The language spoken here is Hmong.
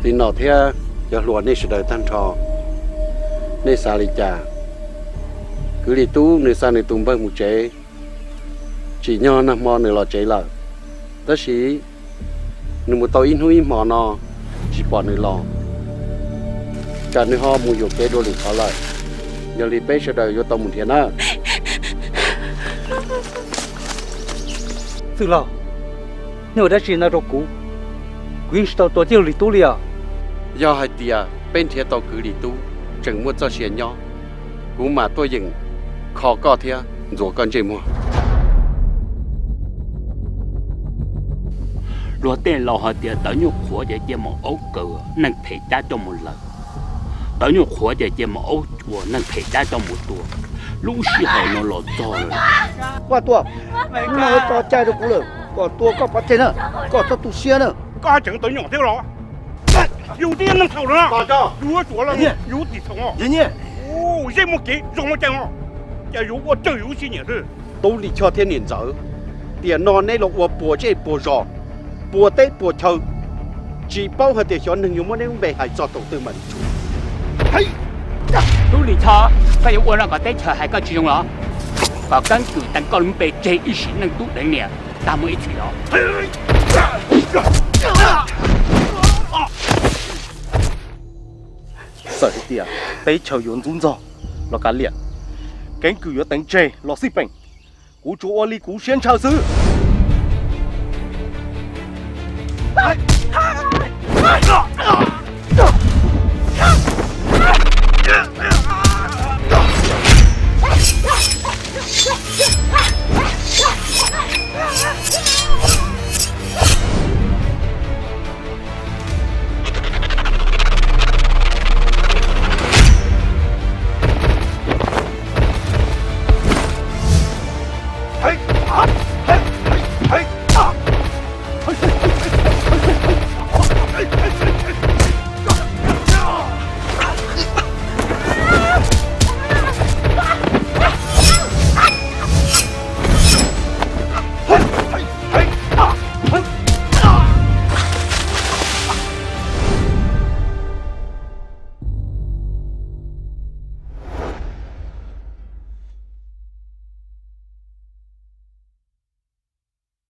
Li no thiab cov hluas nej sawv daws tag nrho, nej xav li cas? Kwv Lis Tub nws xa nws tus npawg mus tsev, tsim nyog nag hmo nws los tsev lawm, tab sis nws mus tau ib hnub ib hmo no tsis pom nws los, cas nws ho mus yuam kev dua lwm qhov lawm. Yog li peb sawv daws yuav tau mus nrhiav na. Txwj laug, nej ua dab tsi no rau kuv? Kuv yeej tsis tau tua Kwv Lis Tub li os. Yog hais tias peb nrhiav tau Kwv Lis Tub tseem muaj txoj sia nyob, kuv mam tuaj yeem kho koj thiab ntxuav koj ntsej muag. Luag tej laus hais tias tawv nyuj qhuav ces cia mus aub kaw, neeg phem cab coj mus lawm. Tawv nyuj qhuav ces cia mus aub cua, neeg phem cab coj mus tua. Lub sij hawm no los txog lawm. Vaj Tuam, hnub no tso cai rau kuv lawm, kom tua koj pov tseg na, koj txhob tu siab na. Koj haj tseem tawv nyuj thiab los? Yus twb yog neeg thaum no, yus yuav tsum ua, yus yuav txim txhaum. Zeb muaj kev zoo muaj cai os, cas yuav ua raws yus lub siab nyiam xwb. Tub Lis Choj thiab niam ntxawm, tiam no neb los ua puas zej puas zos, puas teb puas chaw, tsis paub hais tias xyov neeg yuav muab neb lub npe hais txog thaum twg mam li tsum. Tub Lis Choj, koj yuav ua no kom teb chaws hais koj tsis zoo los? Kom keeb kwm teev koj lub npe tseg ib sim neej tub deev niam tag mus ib txhis los? Txawm hais tias teb chaws yuav ntxub ntxog los kav liam, keeb kwm yuav teev tseg los xij peem, kuv tsuas ua li kuv siab ntshaw xwb.